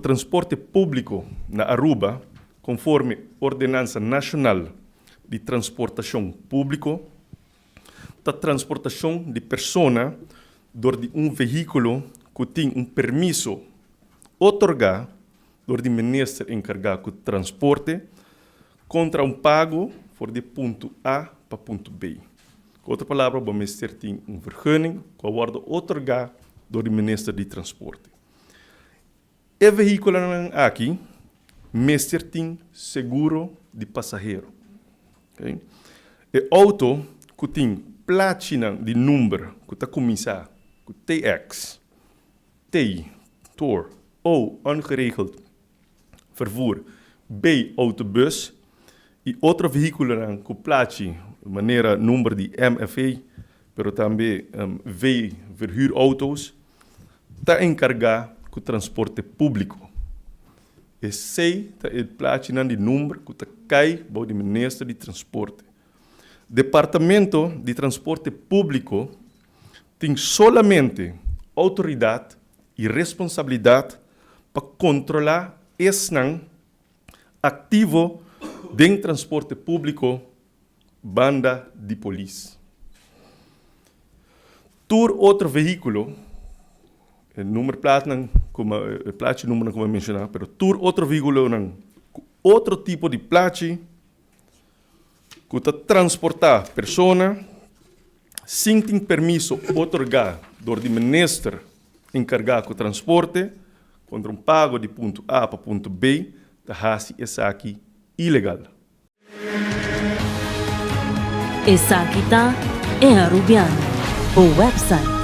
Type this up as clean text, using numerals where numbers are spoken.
Transporte públiko na Aruba konforme Ordenansa Nashonal di Transportashon Públiko ta transportashon di persona dor di un vehíkulo ku tin un permiso otorgá dor di minister enkargá ku transporte kontra un pago for di punto A pa punto B. Ku otro palabra bo mester tin un vergunning ku a wòrdu otorgá dor di minister di transporte. E vehíkulonan aki mester tin seguro di pasahero. E outo ku tin plachinan di number ku ta kuminsá ku TX, T, toer, O, ongeregeld vervoer, B, autobus, i otro vehíkulonan ku plachi manera number di MFA, pero tambe V, verhuurauto's, ta enkargá ku transporte públiko. Esei ta e plachinan di number ku ta kai bou di Minister di Transporte. Departamento di Transporte Públiko tin solamente outoridat i responsabilidat pa kontrolá esnan aktivo den transporte públiko banda di polis. Tur otro vehíkulo, e nummerplaatnan ku mi a, e plachi numbernan ku mi a menshoná, pero tur otro vehíkulonan ku otro tipo di plachi ku ta transportá persona sin tin permiso otorgá dor di minister enkargá ku transporte kontra un pago di punto A pa punto B ta hasi esaki ilegal. Esaki ta E Arubiano, bo website.